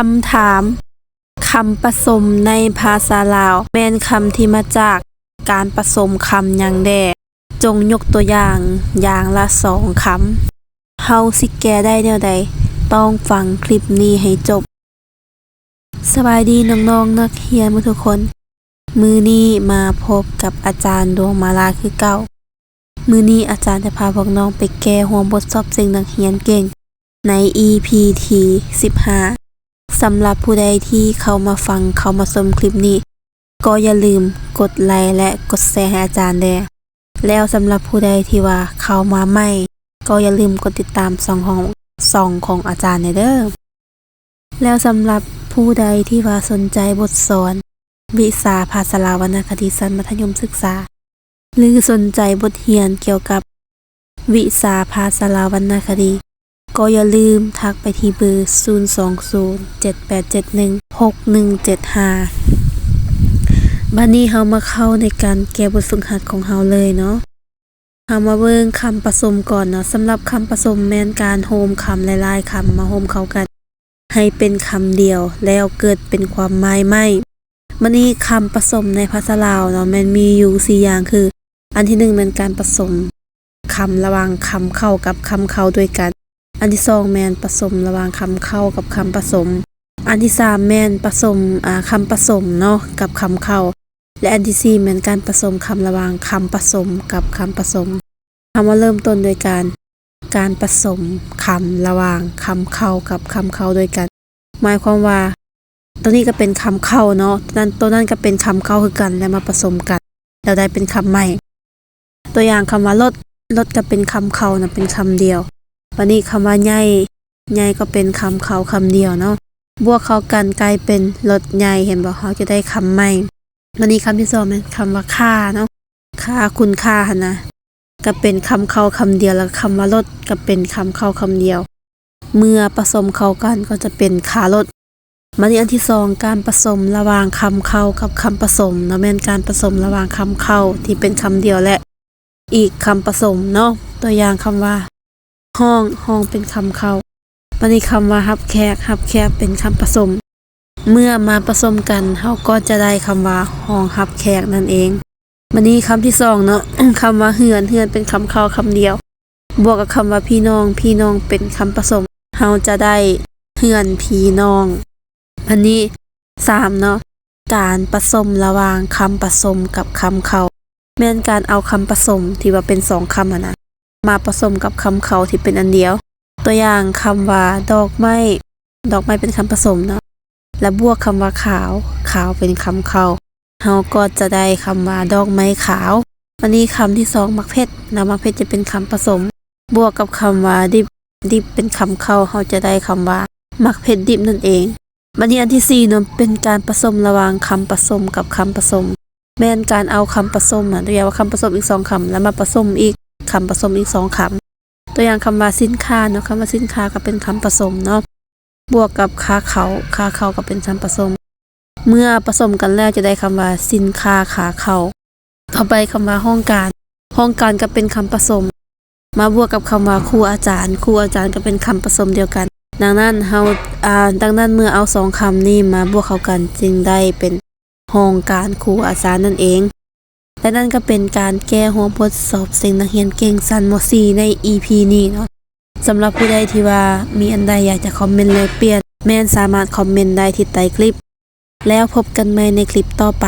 ຄຳຖາມ, ຄຳປະສົມໃນພາສາລາວ ແມ່ນຄຳທີ່ມາຈາກການປະສົມຄຳຫຍັງແດ່? ຈົ່ງຍົກຕົວຢ່າງ ຢ່າງລະສອງຄຳ. ເຮົາຊິແກ້ໄດ້ແນວໃດ? ຕ້ອງຟັງຄລິບນີ້ໃຫ້ຈົບ. ສະບາຍດີນ້ອງໆນັກຮຽນໝົດທຸກຄົນ. ມື້ນີ້ມາພົບກັບອາຈານດວງມາລາຄືເກົ່າ. ມື້ນີ້ອາຈານຈະພາພວກນ້ອງໄປແກ້ຮ່ວມບົດສອບເສັງນັກຮຽນເກັ່ງໃນອີພີທີສິບຫ້າ. ສຳລັບຜູ້ໃດທີ່ເຂົ້າມາຟັງ, ເຂົ້າມາຊົມຄລິບນີ້, ກໍຢ່າລືມກົດໄລ ແລະ ກົດແຊໃຫ້ອາຈານແດ່. ແລ້ວສຳລັບຜູ້ໃດທີ່ວ່າເຂົ້າມາໃໝ່, ກໍຢ່າລືມກົດຕິດຕາມຊ່ອງຂອງ, ຊ່ອງຂອງອາຈານແດ່ເດີ້. ແລ້ວສຳລັບຜູ້ໃດທີ່ວ່າສົນໃຈບົດສອນວິຊາພາສາລາວວັນນະຄະດີຊັ້ນມັດທະຍົມສຶກສາ ຫຼື ສົນໃຈບົດຮຽນກ່ຽວກັບວິຊາພາສາລາວວັນນະຄະດີ, ກໍຢ່າລືມທັກໄປທີ່ເບີ ສູນສອງສູນ ເຈັດແປດເຈັດໜຶ່ງ ຫົກໜຶ່ງເຈັດຫ້າ. ບາດນີ້ເຮົາມາເຂົ້າໃນການແກ້ບົດຝຶກຫັດຂອງເຮົາເລີຍເນາະ. ເຮົາມາເບິ່ງຄຳປະສົມກ່ອນເນາະ. ສຳລັບຄຳປະສົມແມ່ນການໂຮມຄຳຫຼາຍໆຄຳມາໂຮມເຂົ້າກັນໃຫ້ເປັນຄຳດຽວ ແລ້ວເກີດເປັນຄວາມໝາຍໃໝ່. ບາດນີ້ຄຳປະສົມໃນພາສາລາວເນາະ ແມ່ນມີຢູ່ສີ່ຢ່າງ ຄື ອັນທີໜຶ່ງແມ່ນການປະສົມຄຳລະຫວ່າງຄຳເຄົ້າກັບຄຳເຄົ້າດ້ວຍກັນ. ອັນທີສອງແມ່ນປະສົມລະຫວ່າງຄຳເຄົ້າກັບຄຳປະສົມ. ອັນທີສາມແມ່ນປະສົມ, ອາ, ຄຳປະສົມເນາະ ກັບຄຳເຄົ້າ. ແລະ ອັນທີສີ່ແມ່ນການປະສົມຄຳລະຫວ່າງຄຳປະສົມກັບຄຳປະສົມ. ເຮົາມາເລີ່ມຕົ້ນດ້ວຍການ, ການປະສົມຄຳລະຫວ່າງຄຳເຄົ້າກັບຄຳເຄົ້າດ້ວຍກັນ. ໝາຍຄວາມວ່າ ໂຕນີ້ກໍເປັນຄຳເຄົ້າເນາະ, ໂຕນັ້ນ, ໂຕນັ້ນກໍເປັນຄຳເຄົ້າຄືກັນ ແລ້ວມາປະສົມກັນ ແລ້ວໄດ້ເປັນຄຳໃໝ່. ຕົວຢ່າງຄຳວ່າລົດ, ລົດກໍເປັນຄຳເຄົ້ານະ ເປັນຄຳດຽວ. ບາດນີ້ຄຳວ່າໃຫຍ່, ໃຫຍ່ກໍເປັນຄຳເຄົ້າຄຳດຽວເນາະ, ບວກເຂົ້າກັນກາຍເປັນລົດໃຫຍ່, ເຫັນບໍ່? ເຮົາຈະໄດ້ຄຳໃໝ່. ບາດນີ້ຄຳທີສອງແມ່ນຄຳວ່າຄ່າເນາະ, ຄ່າ, ຄຸນຄ່າຫັ້ນນະ, ກໍເປັນຄຳເຄົ້າຄຳດຽວ ແລ້ວຄຳວ່າລົດກໍເປັນຄຳເຄົ້າຄຳດຽວ. ເມື່ອປະສົມເຂົ້າກັນກໍຈະເປັນຄ່າລົດ. ບາດນີ້ອັນທີສອງ ການປະສົມລະຫວ່າງຄຳເຄົ້າກັບຄຳປະສົມເນາະ, ແມ່ນການປະສົມລະຫວ່າງຄຳເຄົ້າທີ່ເປັນຄຳດຽວ ແລະ ອີກຄຳປະສົມເນາະ. ຕົວຢ່າງຄຳວ່າ ຮ້ອງ, ຮ້ອງເປັນຄຳເຄົ້າ. ບາດນີ້ຄຳວ່າຮັບແຂກ, ຮັບແຂກເປັນຄຳປະສົມ. ເມື່ອມາປະສົມກັນ ເຮົາກໍຈະໄດ້ຄຳວ່າ ຫ້ອງຮັບແຂກນັ້ນເອງ. ບາດນີ້ຄຳທີສອງເນາະ, ຄຳວ່າເຮືອນ, ເຮືອນເປັນຄຳເຄົ້າຄຳດຽວ ບວກກັບຄຳວ່າພີ່ນ້ອງ, ພີ່ນ້ອງເປັນຄຳປະສົມ ເຮົາຈະໄດ້ເຮືອນພີ່ນ້ອງ. ບາດນີ້ສາມເນາະ, ການປະສົມລະຫວ່າງຄຳປະສົມກັບຄຳເຄົ້າ ແມ່ນການເອົາຄຳປະສົມທີ່ວ່າເປັນສອງຄຳຫັ້ນນະ ມາປະສົມກັບຄຳເຄົ້າທີ່ເປັນອັນດຽວ. ຕົວຢ່າງຄຳວ່າ ດອກໄມ້, ດອກໄມ້ເປັນຄຳປະສົມເນາະ ແລະ ບວກຄຳວ່າຂາວ, ຂາວເປັນຄຳເຄົ້າ ເຮົາກໍຈະໄດ້ຄຳວ່າ ດອກໄມ້ຂາວ. ບາດນີ້ຄຳທີສອງ ໝາກເຜັດເນາະ, ໝາກເຜັດຈະເປັນຄຳປະສົມ ບວກກັບຄຳວ່າດິບ, ດິບເປັນຄຳເຄົ້າ ເຮົາຈະໄດ້ຄຳວ່າ ໝາກເຜັດດິບນັ້ນເອງ. ບາດນີ້ອັນທີສີ່ເນາະ, ເປັນການປະສົມລະຫວ່າງຄຳປະສົມກັບຄຳປະສົມ ແມ່ນການເອົາຄຳປະສົມນະ, ຕົວຢ່າງວ່າຄຳປະສົມອີກສອງຄຳ ແລ້ວມາປະສົມອີກຄຳປະສົມອີກສອງຄຳ. ຕົວຢ່າງຄຳວ່າສິນຄ້າເນາະ, ຄຳວ່າສິນຄ້າກໍເປັນຄຳປະສົມເນາະ ບວກກັບຄ້າເຂົ້າ, ຄ້າເຂົ້າກໍເປັນຄຳປະສົມ. ເມື່ອປະສົມກັນແລ້ວຈະໄດ້ຄຳວ່າ ສິນຄ້າຄ້າເຂົ້າ. ຕໍ່ໄປຄຳວ່າຫ້ອງການ, ຫ້ອງການກໍເປັນຄຳປະສົມ ມາບວກກັບຄຳວ່າຄູອາຈານ, ຄູອາຈານກໍເປັນຄຳປະສົມດຽວກັນ. ດັ່ງນັ້ນເຮົາ, ອາ, ດັ່ງນັ້ນເມື່ອເອົາສອງຄຳນີ້ມາບວກເຂົ້າກັນ ຈຶ່ງໄດ້ເປັນຫ້ອງການຄູອາຈານນັ້ນເອງ. ແລະ ນັ້ນກໍເປັນການແກ້ຮ່ວມບົດສອບເສັງນັກຮຽນເກັ່ງຊັ້ນ ມໍສີ່ ໃນອີພີນີ້ເນາະ. ສຳລັບຜູ້ໃດທີ່ວ່າມີອັນໃດຢາກຈະຄອມເມັນແລກປ່ຽນ ແມ່ນສາມາດຄອມເມັນໄດ້ທີ່ໃຕ້ຄລິບ. ແລ້ວພົບກັນໃໝ່ໃນຄລິບຕໍ່ໄປ.